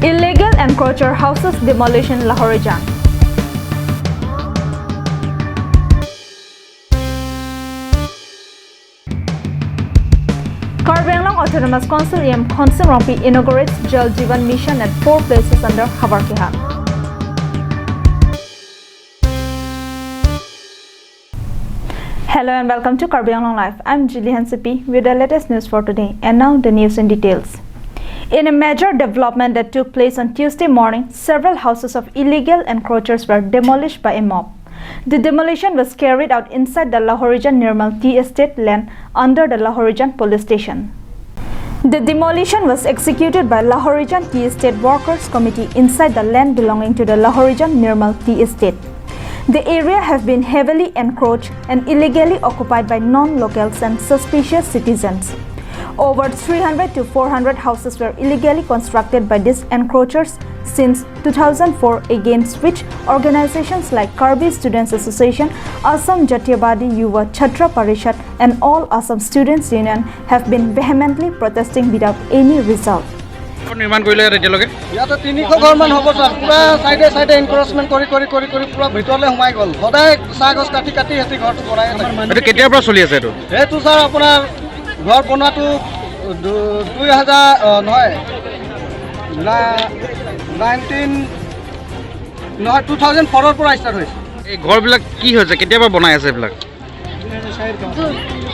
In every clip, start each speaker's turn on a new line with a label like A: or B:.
A: Illegal encroacher houses demolition Lahorijan. Karbi Anglong Autonomous Council EM Khonsim Rongpi inaugurates Jal Jeevan Mission at 4 places under Havarkiha. Hello and welcome to Karbi Anglong Live. I'm Jillian Sipi with the latest news for today. And now the news in details. In a major development that took place on Tuesday morning, several houses of illegal encroachers were demolished by a mob. The demolition was carried out inside the Lahorijan Nirmal Tea Estate land under the Lahorijan police station. The demolition was executed by Lahorijan Tea Estate Workers Committee inside the land belonging to the Lahorijan Nirmal Tea Estate. The area has been heavily encroached and illegally occupied by non-locals and suspicious citizens. Over 300 to 400 houses were illegally constructed by these encroachers since 2004, against which organizations like Karbi Students Association, Assam Jatiabadi Yuva Chhatra Parishad and All Assam Students Union have been vehemently protesting without any result.
B: নিৰ্মাণ কৰিলে ইয়াত এতিয়ালৈকে?
C: ইয়াতে 300 ঘৰমান হ'ব sir. পূৰা চাইডে চাইডে encroachment কৰি কৰি কৰি কৰি পূৰা ভিতৰলৈ সোমাই গ'ল। সদায় চাহ গছ কাটি কাটি সিহঁতি ঘৰটো বনাই থাকে।
B: এইটো কেতিয়াৰ পৰা চলি আছে এইটো?
C: সেইটো ছাৰ, আপোনাৰ ঘৰ বনোৱাটো 2000, নহয়, নাইনটিন নহয়, 2004ৰ পৰা ষ্টাৰ্ট হৈছে।
B: এই ঘৰবিলাক কি হৈছে? কেতিয়াৰ পৰা বনাই আছে এইবিলাক?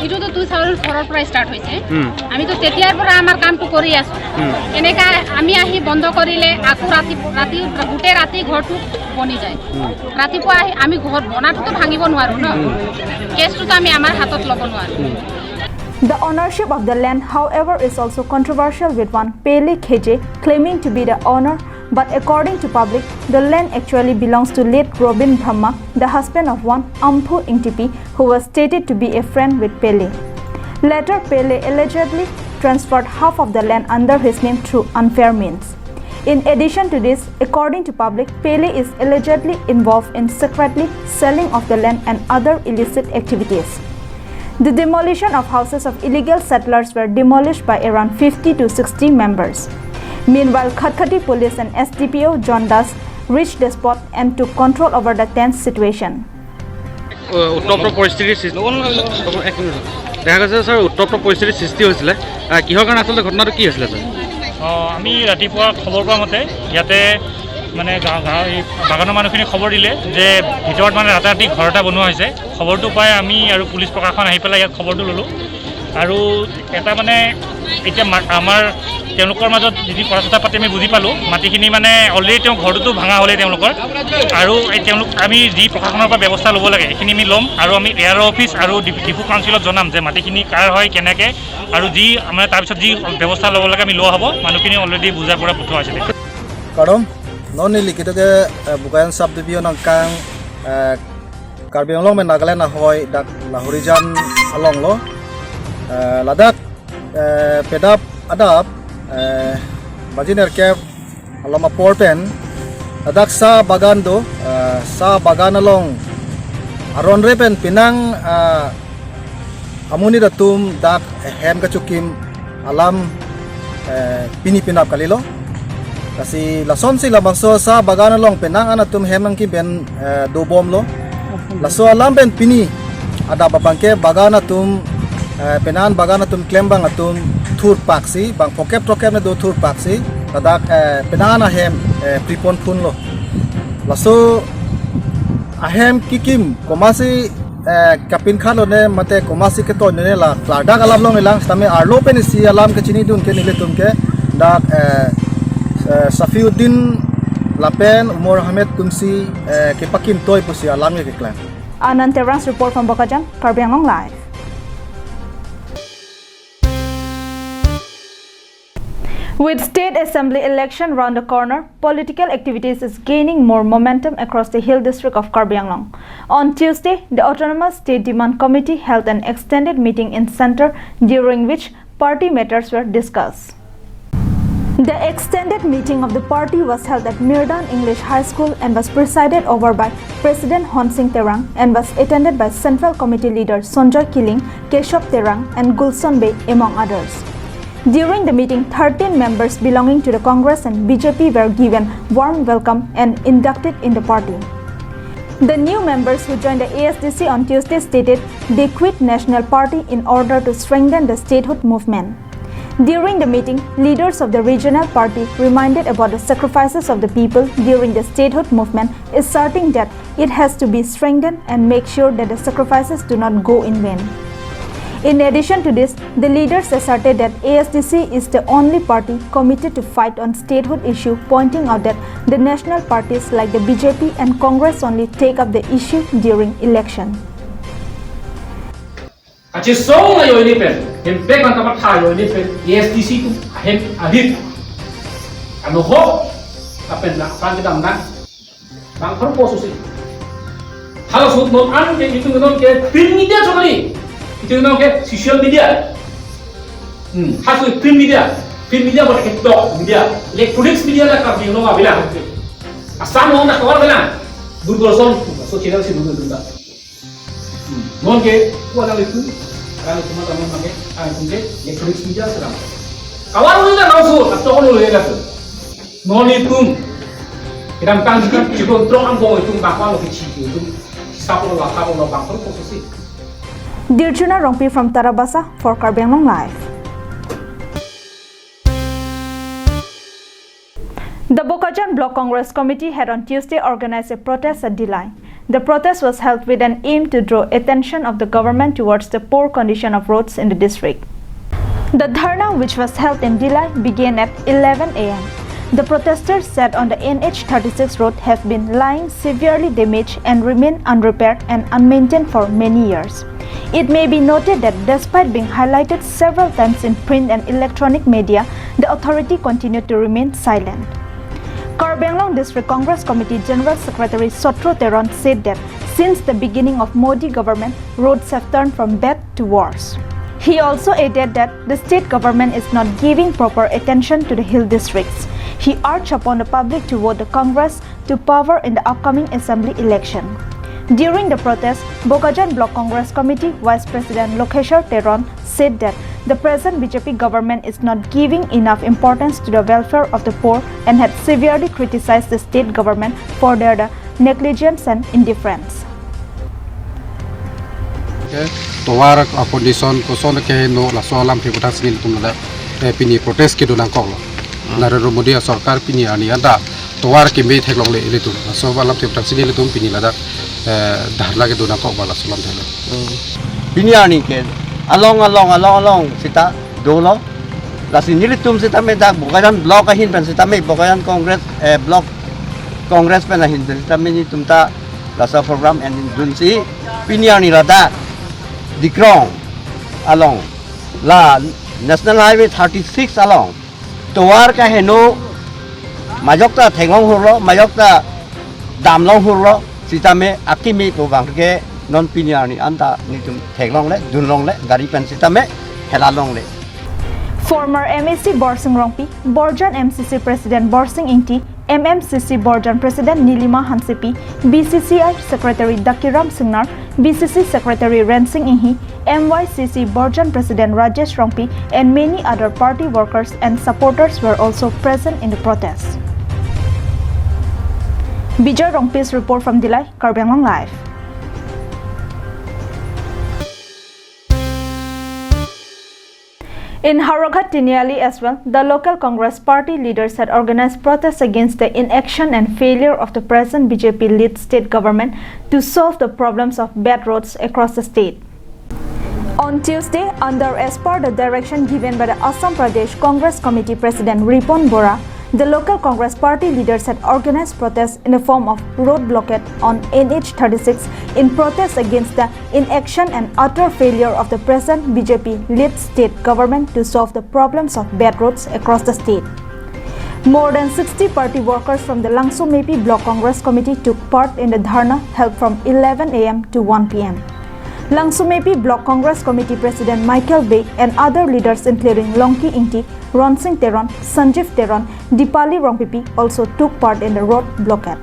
D: এইটোতো 2004ৰ পৰা ষ্টাৰ্ট হৈছে। আমিতো তেতিয়াৰ পৰা আমাৰ কামটো কৰি আছোঁ। এনেকা আমি আহি বন্ধ কৰিলে আকৌ ৰাতি ৰাতি গোটেই ৰাতি ঘৰটো বনি যায়। ৰাতিপুৱা আহি আমি ঘৰ বনাটোতো ভাঙিব নোৱাৰোঁ ন? কেছটোতো আমি আমাৰ হাতত ল'ব নোৱাৰোঁ।
A: The ownership of the land, however, is also controversial, with one Pele Kheje claiming to be the owner, but according to public, the land actually belongs to late Robin Brahma, the husband of one Amphu Ingtipi, who was stated to be a friend with Pele. Later, Pele allegedly transferred half of the land under his name through unfair means. In addition to this, according to public, Pele is allegedly involved in secretly selling of the land and other illicit activities. The demolition of houses of illegal settlers were demolished by around 50 to 60 members. Meanwhile, Khatkhati Police and SDPO John Das reached the spot and took control over the tense situation.
B: উত্তপ্ত পৰিস্থিতিৰ সৃষ্টি, এক minute, দেখা গৈছে sir, উত্তপ্ত পৰিস্থিতিৰ সৃষ্টি হৈছিলে। কিহৰ কাৰণে, আচলতে ঘটনাটো কি হৈছিলে ছাৰ?
E: অঁ, আমি ৰাতিপুৱা খবৰ পোৱা মতে ইয়াতে মানে গাঁও গাঁও এই বাগানৰ মানুহখিনি খবৰ দিলে যে ভিতৰত মানে ৰাতাৰাতি ঘৰ এটা বনোৱা হৈছে। খবৰটো পাই আমি আৰু পুলিচ প্ৰশাসন আহি পেলাই ইয়াত খবৰটো ল'লোঁ। আৰু এটা মানে এতিয়া আমাৰ তেওঁলোকৰ মাজত যি কথা চথা পাতি আমি বুজি পালোঁ, মাটিখিনি মানে অলৰেডি তেওঁ ঘৰটোতো ভাঙা হ'লেই তেওঁলোকৰ। আৰু এই তেওঁলোক আমি যি প্ৰশাসনৰ পৰা ব্যৱস্থা ল'ব লাগে সেইখিনি আমি ল'ম আৰু আমি এ আৰ অ' অফিচ আৰু ডিফু কাউন্সিলত জনাম যে মাটিখিনি কাৰ হয়, কেনেকৈ, আৰু যি মানে তাৰপিছত যি ব্যৱস্থা ল'ব লাগে আমি লোৱা হ'ব। মানুহখিনি অলৰেডি বুজাই পৰা পঠোৱা হৈছে।
F: Karom noni likitoke Bokajan sub division ang kang Karbi Anglong me Nagaland ahoy dak Lahorijan along lo Ladakh pedap adap bajiner cap alama porpen Ladakh sa bagan do sa bagan along aron repen pinang amuni datum dak hem kachukim alam pini pinap kalilo kasi lason sila bangso sa bagan along penang anatum hem ang ki ben do bom lo laso alam ben pini ada babangke bagan atum penan bagan atum klem bang atum thur paksi bang pokep trokep ne do thur paksi tadak penan ahem pripon phun lo laso ahem kikim komasi kapin khalo ne mate komasi ke to ne la dak alam long ilang stame arlo pen si alam ke chini dun ke nile tum ke dak Safiuddin Lapen Umar Ahmed Tumsi ke pakim toy pusi alam ke klan.
A: Anand Terang's report from Bokajan, Karbi Anglong Live. With state assembly election round the corner, political activities is gaining more momentum across the hill district of Karbi Anglong. On Tuesday, the Autonomous State Demand Committee held an extended meeting in center, during which party matters were discussed. The extended meeting of the party was held at Mirdan English High School and was presided over by President Honsing Terang and was attended by Central Committee leader Sanjoy Killing, Keshab Terang and Gulson Bey, among others. During the meeting, 13 members belonging to the Congress and BJP were given warm welcome and inducted in the party. The new members who joined the ASDC on Tuesday stated they quit National Party in order to strengthen the statehood movement. During the meeting, leaders of the regional party reminded about the sacrifices of the people during the statehood movement, asserting that it has to be strengthened and make sure that the sacrifices do not go in vain. In addition to this, the leaders asserted that ASDC is the only party committed to fight on statehood issue, pointing out that the national parties like the BJP and Congress only take up the issue during election.
G: Achi song na yo ini pen hem pek man kapat tha yo ini pen ASDC tu hem ahit ano ho apen la pan kita na bang khor po susi halo sut non an ke itu non ke print media chokari itu non ke social media hasu print media bot ke dok media electronics media la ka no abila asam non na kawar bela Doordarshan so channel si Doordarshan non ke ku ada itu kalau cuma tamu pakai ah electronics media sekarang kawar udah nggak usah atau kalau lu ya non itu kita kan juga terang angkong itu bakal lebih cik itu siapa lo siapa lo bang terus posisi.
A: Dirjuna Rongpi from Tarabasa for Karbi Anglong Live. The Bokajan Block Congress Committee had on Tuesday organized a protest at Dillai. The protest was held with an aim to draw attention of the government towards the poor condition of roads in the district. The dharna, which was held in Dillai, began at 11 a.m. The protesters said on the NH36 road have been lying severely damaged and remain unrepaired and unmaintained for many years. It may be noted that despite being highlighted several times in print and electronic media, the authority continued to remain silent. Karbi Anglong District Congress Committee General Secretary Sotro Teron said that since the beginning of Modi government, roads have turned from bad to worse. He also added that the state government is not giving proper attention to the hill districts. He urged upon the public to vote the Congress to power in the upcoming assembly election. During the protest, Bokajan Block Congress Committee Vice President Lokeshwar Teron said that the present BJP government is not giving enough importance to the welfare of the poor and had severely criticized the state government for their negligence and indifference.
H: Towar condition ko son ke no la so lam phi kota sinil tum la pini protest ke dunang kok lo Narendra Modi sarkar pini ani anda towar ke me theklong le ile tum so lam phi kota sinil tum pini la da dharla ke dunang kok bala so lam thelo
I: pini ani ke along along along along sita dolo la sinil tum sita me da Bokajan block ahin pen sita me Bokajan Congress block Congress pen ahin sita me ni tum ta la sa program and dun si pini ani la da Dikrong along la National Highway 36 along towar ka heno majokta thengong hurlo majokta damlong hurlo sitame akimi to bangke non piniani anta nitum thenglong le dunlong le gari pen sitame helalong le.
A: Former MAC Borsing Rongpi, Borjan MCC President Borsing Ingti, MMCC Borjan President Nilima Hansipi, BCCI Secretary Dakiram Singnar, BCC Secretary Rensing Inhi, MYCC Borjan President Rajesh Rongpi, and many other party workers and supporters were also present in the protest. Bijay Rongpi's report from Dillai, Karbi Anglong Live. In Howraghat Tiniali as well, the local Congress party leaders had organized protests against the inaction and failure of the present BJP-led state government to solve the problems of bad roads across the state. On Tuesday, under as per the direction given by the Assam Pradesh Congress Committee President Ripon Bora, the local Congress party leaders had organized protests in the form of road blockade on NH36 in protest against the inaction and utter failure of the present BJP-led state government to solve the problems of bad roads across the state. More than 60 party workers from the Langso Mepi Block Congress Committee took part in the dharna held from 11 a.m. to 1 p.m. Langso Mepi Block Congress Committee President Michael Bey and other leaders including Longki Ingti, Ronsing Teron, Sanjeev Teron, Dipali Rongpipi also took part in the road blockade.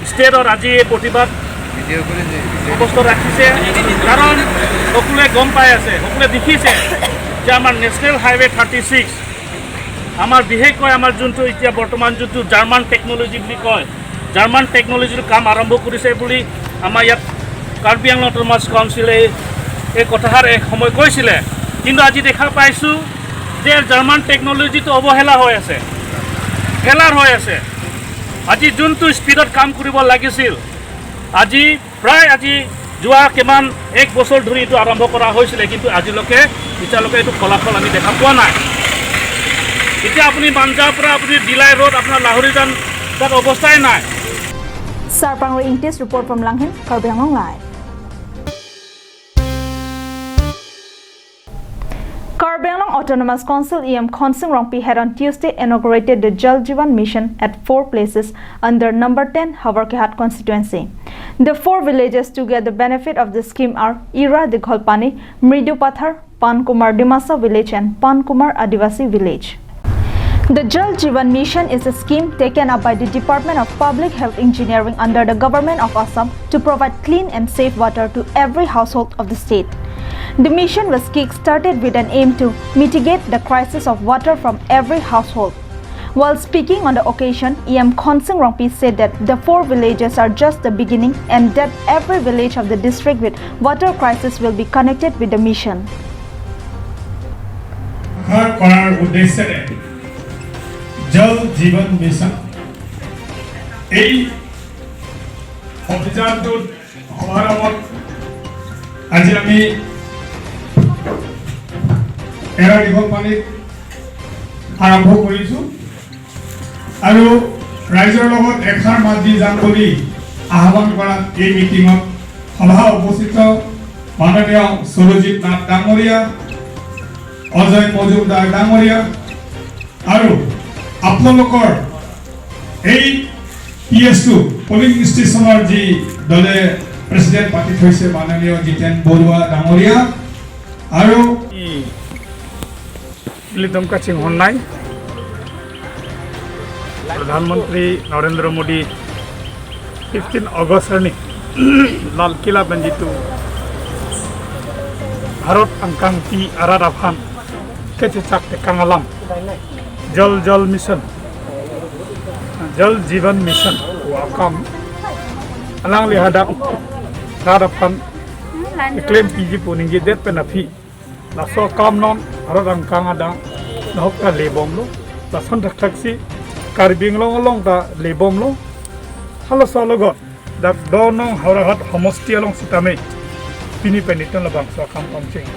E: State or আজি প্ৰতিবাদ অৱস্থা ৰাখিছে কাৰণ সকলোৱে গম পাই আছে, সকলোৱে দেখিছে যে আমাৰ নেশ্যনেল হাইৱে 36, আমাৰ বিশেষকৈ আমাৰ যোনটো এতিয়া বৰ্তমান যোনটো জাৰ্মান টেকন'লজি বুলি কয়, জাৰ্মান টেকন'লজিৰ কাম আৰম্ভ কৰিছে বুলি আমাৰ ইয়াত কাৰ্বি আংলং অট'নমাছ কাউন্সিলে এই কথাষাৰ এক সময় কৈছিলে। কিন্তু আজি দেখা পাইছোঁ যে জাৰ্মান টেকন'লজিটো অৱহেলা হৈ আছে, ফেলাৰ হৈ আছে। আজি যোনটো স্পীডত কাম কৰিব লাগিছিল, আজি প্ৰায় আজি যোৱা কিমান এক বছৰ ধৰি এইটো আৰম্ভ কৰা হৈছিলে, কিন্তু আজিলৈকে এতিয়ালৈকে এইটো ফলাফল আমি দেখা পোৱা নাই। এতিয়া আপুনি বাঞ্জাৰ পৰা আপুনি ডিলাই ৰোড, আপোনাৰ লাহৰীজান, তাত অৱস্থাই নাই।
A: Sarpangro Ingtis report from Langhin, Karbi Anglong Live. Karbi Anglong Autonomous Council EM Khonsing Rongpi had on Tuesday inaugurated the Jal Jeevan Mission at 4 places under number 10 Howraghat constituency. The 4 villages to get the benefit of the scheme are Ira Digholpani, Mridu Pathar, Pankumar Dimasa village and Pankumar Adivasi village. The Jal Jeevan Mission is a scheme taken up by the Department of Public Health Engineering under the Government of Assam to provide clean and safe water to every household of the state. The mission was kick-started with an aim to mitigate the crisis of water from every household. While speaking on the occasion, EM Khonsing Rongpi said that the 4 villages are just the beginning and that every village of the district with water crisis will be connected with the mission.
J: কৰাৰ উদ্দেশ্যেৰে জল জীৱন mission এই অভিযানটোত শুভাৰম্ভত আজি আমি এৰা দীঘলপানীত আৰম্ভ কৰিছোঁ আৰু ৰাইজৰ লগত এষাৰ মাত দি যাম বুলি আহ্বান কৰা এই মিটিঙত সভা উপস্থিত মাননীয় সুৰজিৎ নাথ ডাঙৰীয়া, অজয় মজুমদাৰ ডাঙৰীয়া আৰু আপোনালোকৰ এই পি এছ টু পলিং ষ্টেচনৰ যি দলে প্ৰেচিডেণ্ট পাতি থৈছে মাননীয় জিতেন বৰুৱা ডাঙৰীয়া আৰু
K: Litom Kaching Honnai, Pradhan Mantri Narendra Modi 15 August ni Lal Kila benjitu Bharat angkang ti aradafan kececak tekangalam Jal Jal Mission Jal Jeevan Mission wakam alang lihadak radafan claim PG puningi det penafi laso kam non Bharat angkang ada nahok ta lebom lo lason thak thaksi Karbi Anglong long ta lebom lo halo sologot dak donong Howraghat সমষ্টি along sitame pini peniton labang so kam pamching.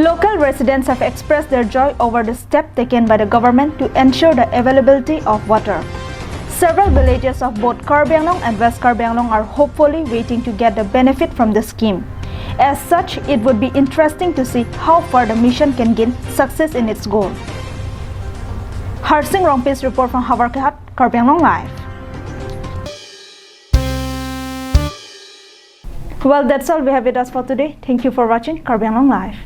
A: Local residents have expressed their joy over the step taken by the government to ensure the availability of water. Several villages of both Karbi Anglong and West Karbi Anglong are hopefully waiting to get the benefit from the scheme. As such, it would be interesting to see how far the mission can gain success in its goal. Harsing Rongpi's report from Howraghat, Karbi Anglong Live. Well, that's all we have with us for today. Thank you for watching Karbi Anglong Live.